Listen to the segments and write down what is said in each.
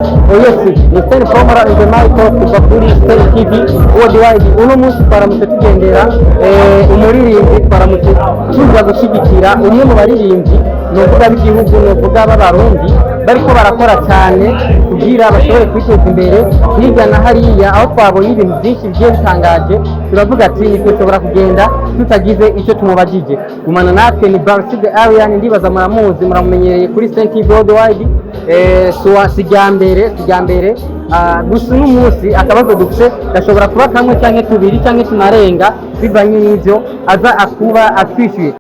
Yes, ni Stan Pomara in the mic kuva kuri Stan TV Worldwide. Uno munsi twaramutse tugendera umuririmbyi, twaramutse tuza gushyigikira umwe mu baririmbyi novuga b'igihugu, novuga b'Abarundi bariko barakora cyane kugira bashobore kwiteza imbere hirya na hariya. Aho twabonye ibintu byinshi bigiye bitangaje, turavuga ati ntitwoshobora kugenda tutagize icyo tumubajije. Gumana natwe, ni Barsi the Arian, ndibaza muramuzi, muramumenyereye kuri Stan TV Worldwide. Suwa sijyambere sijyambere. Gusa uno munsi akabazo dufite gashobora kuba kamwe canke tubiri canke tunarenga, bivanye n'ivyo aza akuba atwishyuye.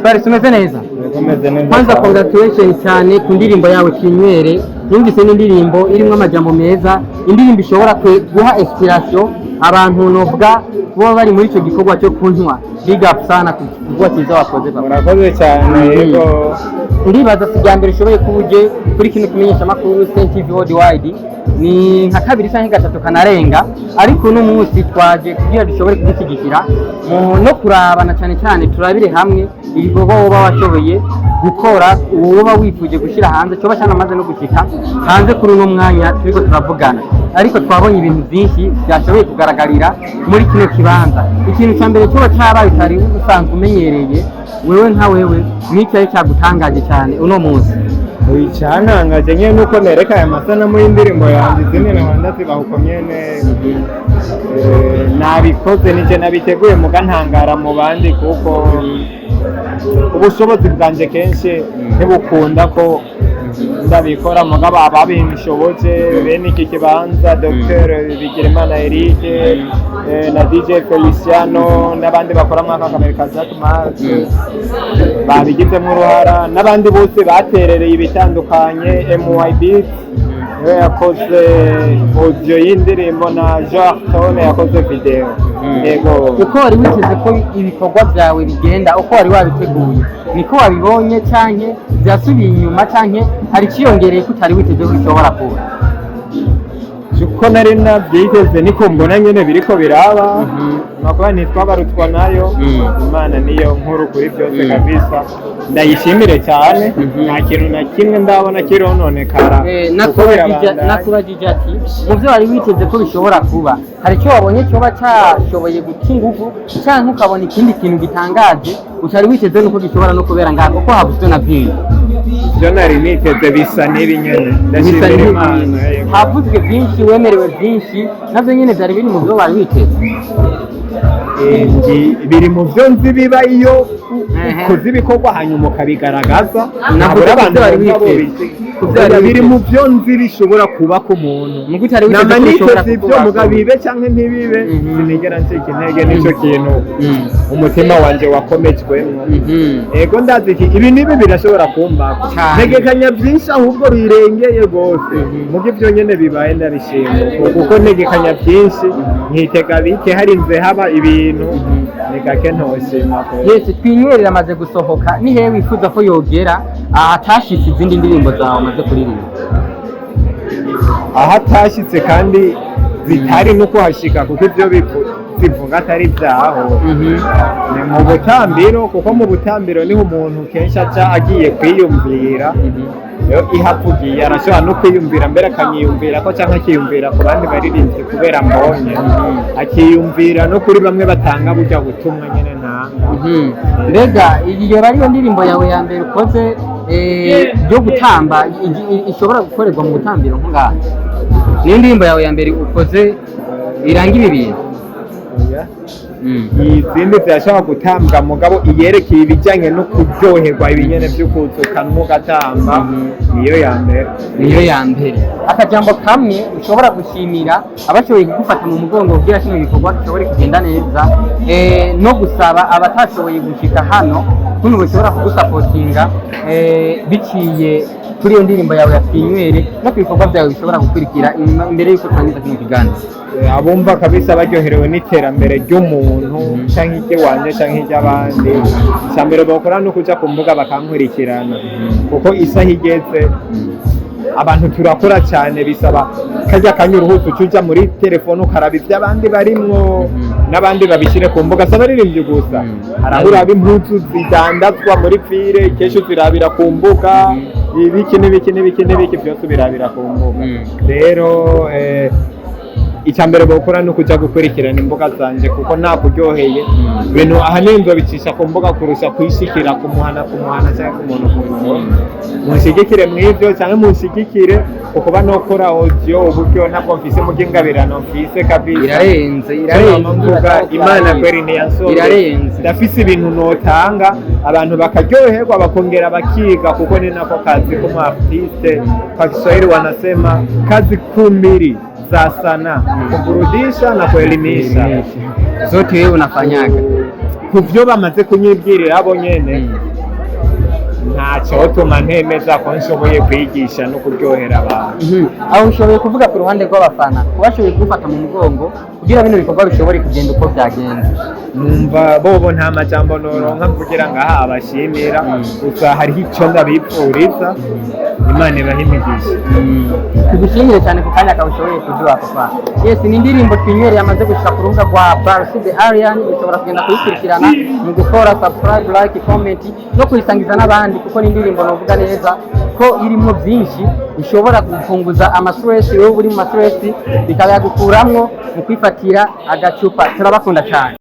Barisi, umeze neza? Umeze neza. Kwanza congratulations cyane ku ndirimbo yawe Kinywere. Numvise n'indirimbo irimo amajambo meza, indirimbo ishobora guha inspiration abantu novuga bo bari muri icyo gikorwa cyo kunywa. Big up sana ku gikorwa cyiza wakoze, papa. Murakoze cyane, yego. Ndibaza si irya mbere ushoboye kuba uje kuri kino kimenyeshamakuru Stan TV Worldwide, ni nka kabiri cyangwa gatatu kanarenga, ariko uno munsi twaje kugira dushobore kugushyigikira no kurabana cyane cyane, turabire hamwe ibikorwa woba washoboye gukora, woba wifuje gushyira hanze, cyoba cyanamaze no gushyika hanze kuri uno mwanya turiko turavugana. Ariko twabonye ibintu byinshi byashoboye kugaragarira muri kino kibanza. Ikintu cya mbere cyoba cyabaye utari usanzwe umenyereye, wewe nka wewe, n'icyari cyagutangaje cyane uno munsi? Icyantangaje nyene nuko nereka aya masanamu y'indirimbo yanjye, izindi nkaba ndazibaha uko nyene. Nabikoze nije nabiteguye, muga ntangara mu bandi kuko ubushobozi bwanje kenshi ntibukunda ko ndabikora, mugabo ababinshoboje bene iki kibanza, Dr Bigirimana Eric na DJ Feliciano n'abandi bakora muri aka kamera ka Zack Mark babigizemo uruhara, n'abandi bose baterereye ibitandukanye. MY Beat niwe yakoze audio y'indirimbo na Jean Tone yakoze video, yego. Uko wari witeze ko ibikorwa byawe bigenda, uko wari wabiteguye, niko wabibonye, canke byasubiye inyuma, canke hari ikiyongereye ko utari witeze ko bishobora kuba? Uko nari nabyiteze niko mbona nyene biriko biraba. Nakuba ntitwabarutwa nayo. Imana niyo nkuru kuri byose kabisa, ndayishimire cyane. Nta kintu na kimwe ndabona kirononekara kuko birabandanya. Nakubajije ati mu byo wari witeze ko bishobora kuba, hari icyo wabonye cyoba cyashoboye guca ingufu, canke ukabona ikindi kintu gitangaje utari witeze nuko gishobora no kubera ngaho, kuko havuzwe na byinshi? Ibyo nari niteze bisa n'ibi nyene. Bisa Ndashimira n'ibi. Imana, yego. Havuzwe byinshi, wemerewe byinshi, navyo nyene byari biri mu byo wari witeze? Biri mu byo nzi biba iyo ukoze ibikorwa hanyuma ukabigaragaza. Navuze Ntabura ku abantu byo wari bumva witeze. Ku byo wari Oya, biri witeze. mu byo nzi bishobora kuba ku muntu. Mugo utari witeze Nama ko bishobora niteze ibyo kukubaho. muga bibe canke ntibibe, sinigera ncika intege, nico kintu umutima wanje wakomejwemwo. Ego, ndazi iki ibi n'ibi birashobora kumbako. Cane. Ntegekanya byinshi ahubwo birengeye rwose, muga ibyo nyene bibaye ndabishima, kuko ntegekanya byinshi nkitega bike, harinze haba ibintu ni gake ntoshima pe. Yes, Twinywere amaze gusohoka, ni hehe wifuza ko yogera ahatashitse izindi ndirimbo zawe amaze kuririmba? Aho atashyitse kandi zitari no kuhashika, kuko ibyo bivuga atari ibyaho, ni mu butambiro, kuko mu butambiro niho umuntu kenshi aca agiye kwiyumvira. Iyo ihavugiye arashobora no kwiyumvira mbere, akanyiyumvira ko cyangwa akiyumvira ku bandi baririmbyi kubera mbonye, akiyumvira no kuri bamwe batanga burya butumwa nyine ntanga. Mbega iyi yoba ariyo ndirimbo yawe ya mbere ukoze yo gutamba ishobora gukorerwa mu butambiro nko ngaha? Niyo ndirimbo yawe ya mbere ukoze iranga ibi bintu? Oya. Izindi zirashobora gutambwa, mugabo iyerekeye ibijyanye no kuryoherwa, ibinyene byo kuzuka n'ugatamba, niyo ya mbere. Niyo ya mbere. Akajambo kamwe ushobora gushimira abashoboye kugufata mu mugongo kugira kino gikorwa gishobore kugenda neza, no gusaba abatashoboye gushika hano kuno bashobora kugusapotinga biciye kuri iyo ndirimbo yawe ya Twinywere no ku bikorwa byawe bishobora gukurikira inyuma, imbere y'uko turangiza kino kiganiro. Abumva kabisa baryoherewe n'iterambere ry'umuntu canke iry'iwanje canke iry'abandi, icya mbere bakora ni ukuja ku mbuga bakankurikirana, kuko isaha igeze. Abantu turakora cyane, bisaba kajya kanya uruhutse uca uja muri telefone ukaraba ibyo abandi barimwo, n'abandi babishyire ku mbuga. Si abaririmbyi gusa, hari aho uraba impuzu zidandazwa muri ville, kenshi uzirabira ku mbuga, ibiki n'ibiki n'ibiki n'ibiki byose ubirabira ku mbuga. Rero icya mbere bokora ni ukuja gukurikirana imbuga zanje, kuko nakuryoheye ibintu ahanini nzobicisha ku mbuga kurusha kwishikira kumuhana kumuhana cyangwa ku muntu ku muntu. Munshigikire mw'ivyo, cyangwa munshigikire kukuba nokora audio. Uburyo ntabwo mfise, mu bw'ingabirano mfise kabisa. Irarenze, irarenze. Mvuga Imana kweri ntiyansomye. Irarenze. Ndafise ibintu notanga, abantu bakaryoherwa, bakongera bakiga, kuko ni nako kazi k'umu artiste. Kwa Kiswahili wanasema kazi kuu mbili za sanaa, kuburudisha na kuelimisha. Zote wewe unafanyaga. Ku byo bamaze kunyibwirira bo nyene, ntacotuma ntemeza ko nshoboye kwigisha no kuryohera abantu. Aho ushoboye kuvuga ku ruhande rw'abafana, bashoboye kugufata mu mugongo kugira bino bikorwa bishobore kugenda uko byagenze. Numva bobo nta majambo noronka mvugira ngaha abashimira, gusa hariho icyo ndabipfuriza: Imana ibahe imigisha. Tugushimire cyane ku kanya kawe ushoboye kuduha, papa. Yes, ni indirimbo Twinywere yamaze gushika ku rubuga rwa Barsi the Arian. Ushobora kugenda kuyikurikirana mu gukora subscribe, like, comment no kuyisangiza n'abandi, kuko ni indirimbo novuga neza ko irimo byinshi ushobora gupunguza ama stress. Wowe uri mu ma stress, bikaba yagukuramwo mu kwifatira agacupa. Turabakunda cyane.